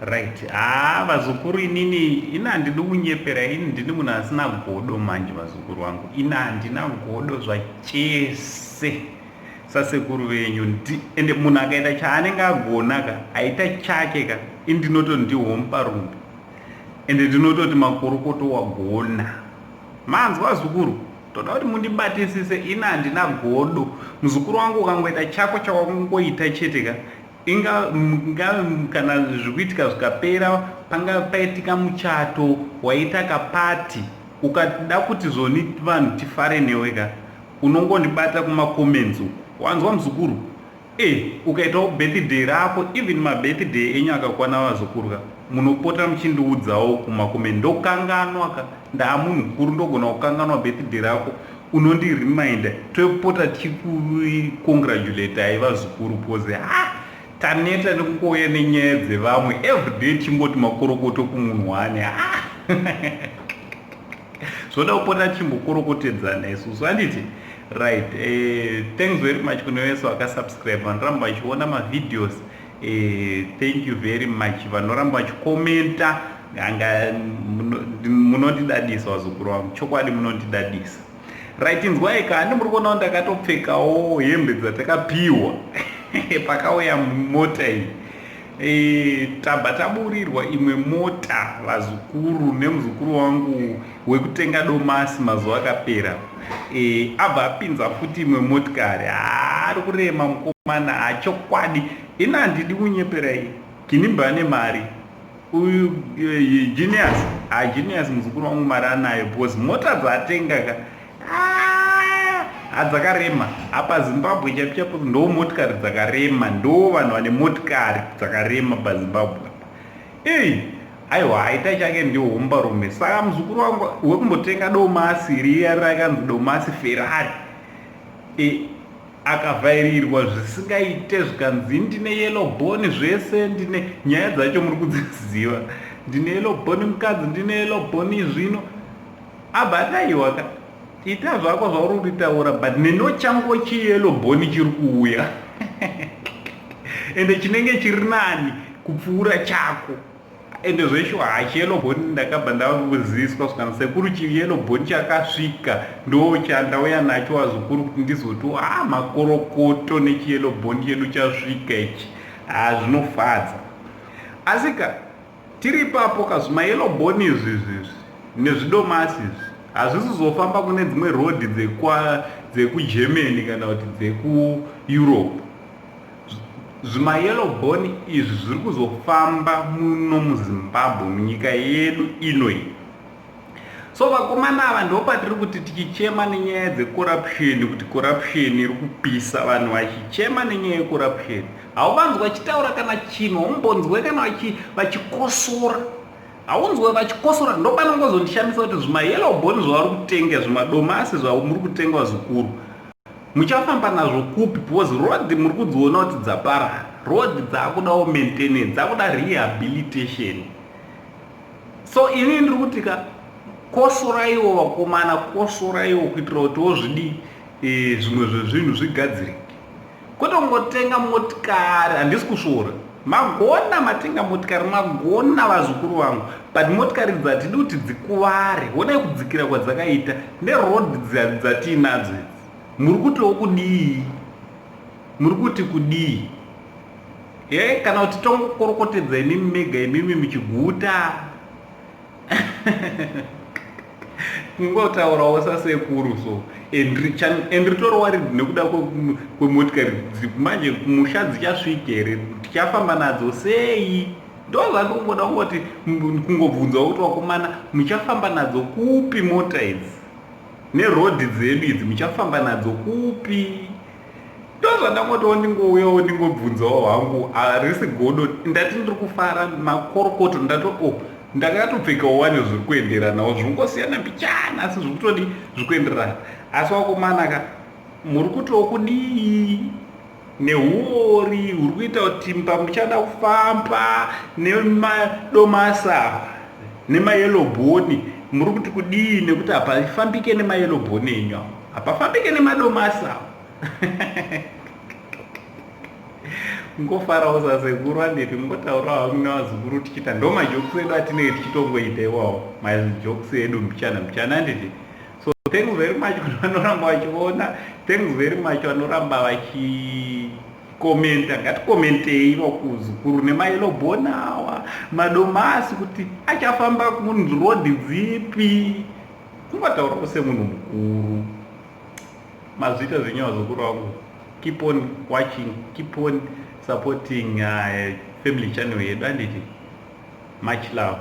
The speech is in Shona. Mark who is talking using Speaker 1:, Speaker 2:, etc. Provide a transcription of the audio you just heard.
Speaker 1: Right haa vazukuru inini ini handidi kunyepera ini ndini munhu asina godo manje vazukuru vangu ini handina godo zvachese sasekuru venyu ende munhu akaita chaanenge agona ka aita chake ka ini ndinototi ndihomuparumbi ende ndinototi makorokoto wagona manzwa vazukuru toda kuti mundibatisise ini handina godo muzukuru wangu ukangoita chako chawakungoita chete ka Inga nga kana zvikuitika zvikapera panga paitika muchato waita kapati ukada kuti zvoni vanhu tifare newe ka unongondibata kuma comments uku wanzwa muzukuru eh ukaitawo birthday rako even mabirthday enyu akakwana vazukuru ka munopota muchindiudzawo kuma comment ndokanganwa ka ndaamunhu mukuru ndogona kukanganwa birthday rako unondireminder topota tichikucongratulatai vazukuru because ha taneta nekungouya nenyaya dzevamwe everyday tichingoti makorokoto kumunhu one ha zvoda kupota tichimbokorokotedzana isusu handiti right thanks very much kune vese vakasubscribe vanoramba vachiona mavideos thank you very much vanoramba vachikomenta anga munondidadisa vazukuru vangu chokwadi munondidadisa right inzwai kani muri kuonawo ndakatopfekawo hembe dzatakapiwa pakauya mota iyi e, tabva taburirwa imwe mota vazukuru nemuzukuru wangu wekutenga domasi mazuva akapera e, abva apinza futi imwe motikari haari kurema mukomana hachokwadi ini handidi kunyepera iyi ginimbi ane mari uyu eh, genius ha genius muzukuru wangu mari anayo because mota dzaatenga ka ah, hadzakarema apa zimbabwe chaipo chaipo ndo motikari dzakarema ndo vanhu vane motikari dzakarema pazimbabwe ei aiwa aita chake ndiwo hombarume saka muzukuru wangu wekumbotenga domasi riya rakanzi domasi ferrari e, akavhairirwa zvisingaite zvikanzi ndine yellow bone zvese ndine nyaya dzacho muri kudziziva ndine yellow bone mukadzi ndine yellow bone zvino abva ataiwa ka ita zvako zvauri kutaura but nenochango chiyellow bone chiri kuuya ende chinenge chiri nani kupfuura chako ende zveshuwa ha chiyellow bone ndakabva ndakuziswa zvikanzi sekuru chiyellow bone chakasvika ndo chandauya nacho wazukuru kuti ndizoti ha makorokoto nechiyellow bone chedu chasvika ichi ha zvinofadza asika tiri ipapo ka zvimayellow bone izvi izvi nezvidomasi izvi hazvisizofamba kune dzimwe road dzekwa dzekugermany kana kuti dzekueurope Zvimayellow bone izvi zviri kuzofamba muno muZimbabwe munyika yedu ino iyi. So vakomana ava ndopatiri kuti tichichema nenyaya dzecorruption kuti corruption iri kupisa vanhu vachichema nenyaya yecorruption. Hauvanzwi vachitaura kana chinhu, haumbonzwe kana vachikosora. Haunzwe vachikosora ndopanongozondishamisa kuti zvimayellow bone zvavari kutenga zvimadomasi zvamuri kutenga vazukuru. Muchafamba nazvo kupi because road muri kudziona kuti dzaparara. Road dzakudawo maintenance, dzakuda rehabilitation. So ini ndiri kuti ka kosoraiwo vakomana, kosoraiwo kuitira kutiwo zvidii e, zvimwe zvezvinhu zvigadzirike. Kwete kungotenga motikari, handisi kusvora. Magona matenga motikari, magona vazukuru vangu, but motikari idzi hatidi kuti dzikuvare. Honai kudzikira kwadzakaita neroad dzatiinadzo idzi. Muri kutiwo kudii? Muri kuti kudii? Ye, kana kuti tongokorokotedza imimi mega imimi muchiguta. Kungotaurawo sasekuru so and ritori worried nekuda kwemotikari manje kumusha dzichasvika here tichafamba nadzo sei ndozvandikungoda kungoti kungobvunzawo kuti vakomana muchafamba nadzo kupi mota idzi nerodhi dzedu idzi muchafamba nadzo kupi ndozvandangotiwo ndingouyawo ndingobvunzawo hangu harisi godo ndati ndiri kufara makorokoto ndato o oh, ndakatopfekawo wani zviri kuenderanawo zvingosiyana mbichana asi zviri kutodi zviri kuenderana asi wakomana ka muri kutiwo kudii nehuori huri kuita kuti pamuchada kufamba nemadomasi apa nemayelobhoni muri kuti kudii nekuti hapafambike nemayelobhoni enyu apo hapafambike nemadomasi apo. Ngofarawo sasekuru, anditi? Ngotaurawo hangu nevazukuru tichiita ndo majokes edu atinenge tichitongoita iwawo, majokes edu mbichana mbichana, anditi? So thanks very much kune vanoramba vachiona. Thanks very much vanoramba vachikomenta. Ngatikomentei vakuzukuru nemayellow bone awa, madomasi kuti achafamba muroad dzipi. Kungotaurawo semunhu mukuru. Mazviita zvenyu, vazukuru vangu. Keep on watching, keep on supporting family channel yedu, anditi? Much love.